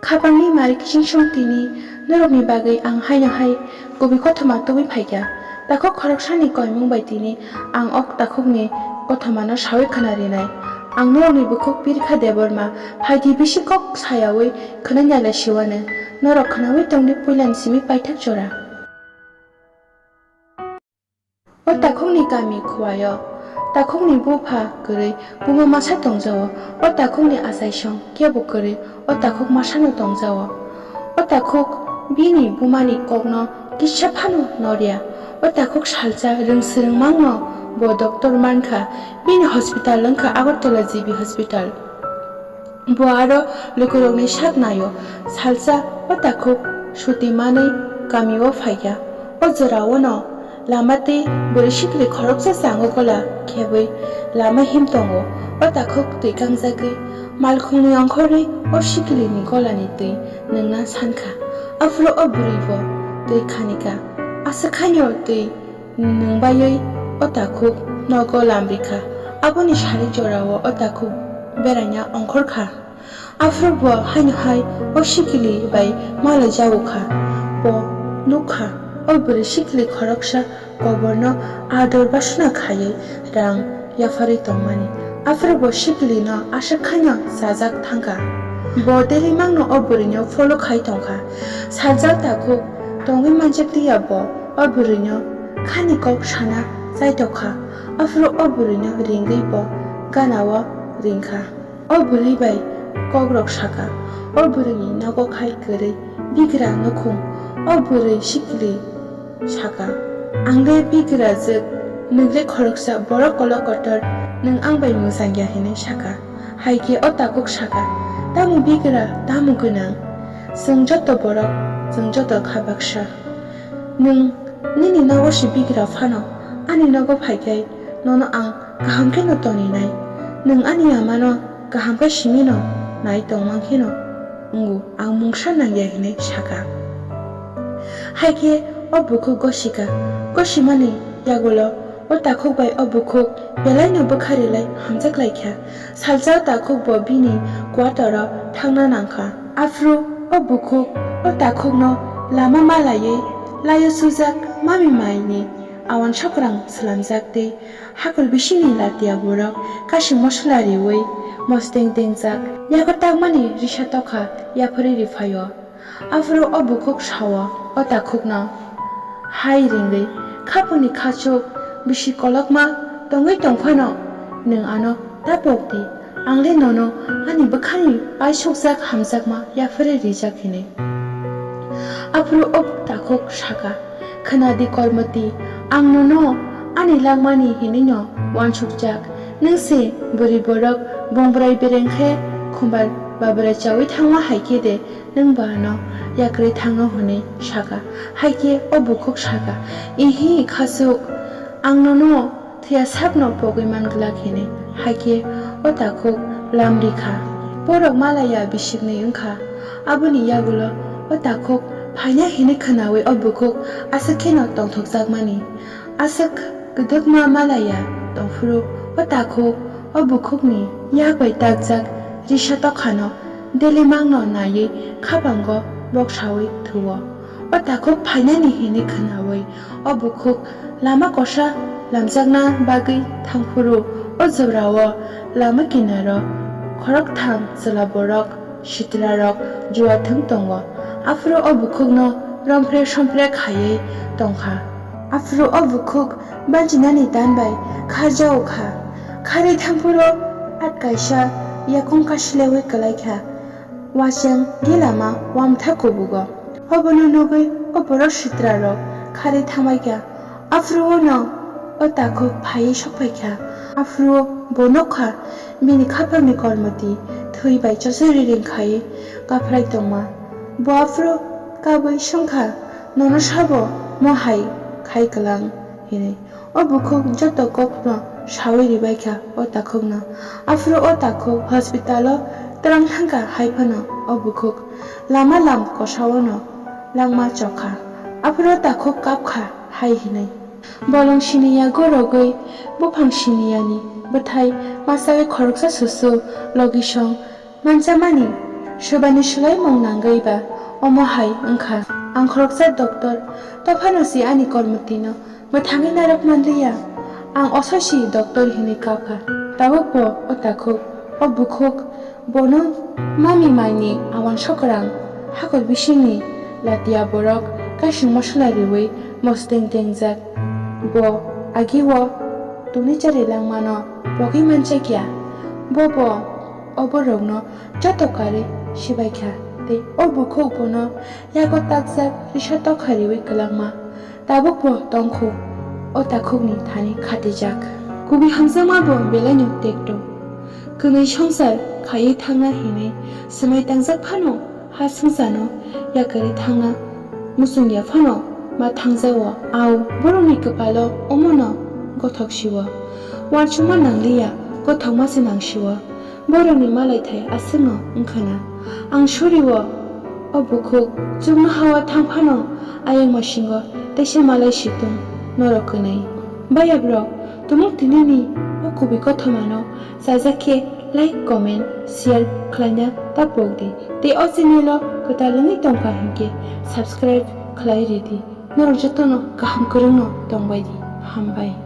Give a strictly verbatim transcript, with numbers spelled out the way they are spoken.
Khapangni mari kiching song tini norokni bagwi ang haino hai kubui kothoma tubui phaikha. Takhuk khoroksani koimung bai tini ang o takhukni kothomano saui khna rinai. Ang norokni bukhuk Pirkha Debbarma, phaidi bisi kok sayaui khwnai nailai siwano. Norok khnaui tongdi puilani simi paithak jora. O takhukni kami Khuaio takhukni bupha kwrwi buma masa tongjao. O takhukni achaisong kebo kwrwi o takhuk masano tongjao. O takhuk bini bumani kokno kisa phano norya. O takhuk salsa rwngswrwngmangno bo doctor mankha. Bini hospital wngkha Agartala G B Hospital. Bo aro lukurokni sak naio. Salsa o takhuk suti manwi kamio phaikha. O jorao no lama tei bwrwi sikli khoroksa chango gola khebwi lama him tongo. O takhuk twi kangjagwi malkhungni ongkhorwi o sikilini golani twi nwngna sankha. Aphuru o bwrwibo twi khanikha. Aswk haino twi nwng baiwi o takhuk nogo lamrikha. Aboni sari jorao o takhuk beraina ongkhorkha. Aphuru bo haino hai o sikili bai malai jago kha. Bo nuk kha, o bwrwi sikili khoroksa koborno ador basuna khaiwi rang yapharwi tongmani. Aphuru bo sikilino aswk khaino chajak thangkha. Bo delimangno o bwrwino follow khai tongkha. Saljak takhuk tongwi manjak tiya bo o bwrwino khani kok sana chaitokha. Aphuru o bwrwino ringwi bo ganao ringkha. O bwrwi bai kokrok saka, o bwrwini nogo khai kwrwi bigra nukhung. O bwrwi sikli saka, "Ang le bigra jwk, nwng le khoroksa borok kolok kotor, nwng ang bai mwchang ya," hinwi saka. Hai khe o takhuk saka, "Tamo bigra, tamo gwnang? Chwng joto borok, chwng joto kha baksa. Nwng nini nogo se bigra phano, ani nogo phai khe nono ang kaham kheno toninai. Nwng ani amano kaham khe simino nai tongmang kheno wngo, ang mungsa nangya," hinwi saka. Hai khe o bukhuk gosika. Gosimani yagulo o takhuk bai o bukhuk belaino bwkha rilai hamjak lai kha. Salsa o takhuk bo bini quarter-o thangna nang kha. Aphuru o bukhuk o takhukno lama malaiwi laio sujak mami maini awan sokrang swlamjak tei hakul bisingni latia borok kashi mosola riui mosteng tengjak, yago takmani risa tokha yapharwi riphaio. Aphuru o bukhuk sao o takhukno hai ringwi, "Khapungni khachuk bisi kolokma tongwi tongphano nwng ano ta pok di, ang le nono ani bwkhani paisukjak hamjakma yapharwi rijak," hinwi. Aphuru o takhuk saka, "Khna di Kormoti, ang nono ani langmani hinwino uansukjak. Nwng se bwrwi borok, bongbrai bereng khe khumbar babrai chaui thangma hai khe de nwng bo ano yakrwi thangno," hwnwi saka. Hai khe o bukhuk saka, "Ihi khachuk, ang nono thwiya sakno pogwi man glak," hinwi. Hai khe o takhuk lam rikha. Borok malaya bisiknwi wngkha. Aboni yagulo o takhuk phaina hinwi khnaui o bukhuk aswk kheno tongthokjakmani. Aswk kwdwkma malaya tongphuru o takhuk o bukhukni yak bai takjak risa tokhano delimangno naiwi khapango boksaui thuo. O takhuk phainani hinwi khnaui o bukhuk lama kosa lamjakna bagwi thangphuru o jorao lama kinaro khoroktham chwla borok sitrarok juathwng tongo. Aphuru o bukhukno romphre somphre khaiwi tongkha. Aphuru o bukhuk banjinani dan bai kharjao kha. Kharwi thangphuru at kaisa yakung kasileui kwlaikha. Waseng gilama wamtha kubugo. Obono nugwi o borok sitrarok kharwi thangbaikha. Aphuru-o no o takhuk phaiwi sokphaikha. Aphuru-o bo nukha bini khapangni kormoti thwi bai chosori ring khai kaphrai tongma. Bo aphuru kabwi swngkha, "Nono sabo mo hai khai kwlang?" hinwi. O bukhuk joto kokno saui ribaikha o takhukno. Aphuru o takhuk hospital-o twlang thangkha, hai phano o bukhuk lama lam kosao no langma chokha. Aphuru o takhuk kapkha hai hinwi. Bolong siniya gorogwi buphang siniyani bwthai masawi khoroksa susu logisong manchamani Swbaini swlaimung nangwi ba omo hai wngkha. Ang khoroksa doctor, tophano se ani kormotwino mwthangwi narwk manliya. Ang ososi doctor hinwi kakha. Tabukbo o takhuk, o bukhuk, bono mami maini auansuk kwrang, hakor bisingni latia borok kaising mosola riwi mosdeng dengjak. Bo agio tuni chari langmano pogwi manjakya. Bo bo o borokno joto karwi sibaikha tei o bukhuk bono yago takjak risa tokha riwi kwlangma. Tabukbo tongkhu o takhukni thani khatijak. Kubui hamjakma bo belaino tekto. Kwnwi songsar khaiwi thangna hinwi swmai tangjak phano ha swngcharno yakarwi thangna muchungya phano ma thangjao. Au, borokni kwpalo omono gothok sio. Uansukma nangliya, gothokma se nangsio. Borokni malaithai aswkno wngkhana. Ang surio o bukhuk chuknohao thang phano ayangma singo teisa malai situng norok kwnwi. Bayabrok, tumung tinini o kubui kothomano chajak khe like, comment, share khlaina ta pokdi. Tei o channel o kwtal wngwi tongkha hinkhe subscribe khlai ridi. Norok jotono kaham kwrwngno tongbaidi. Hambai.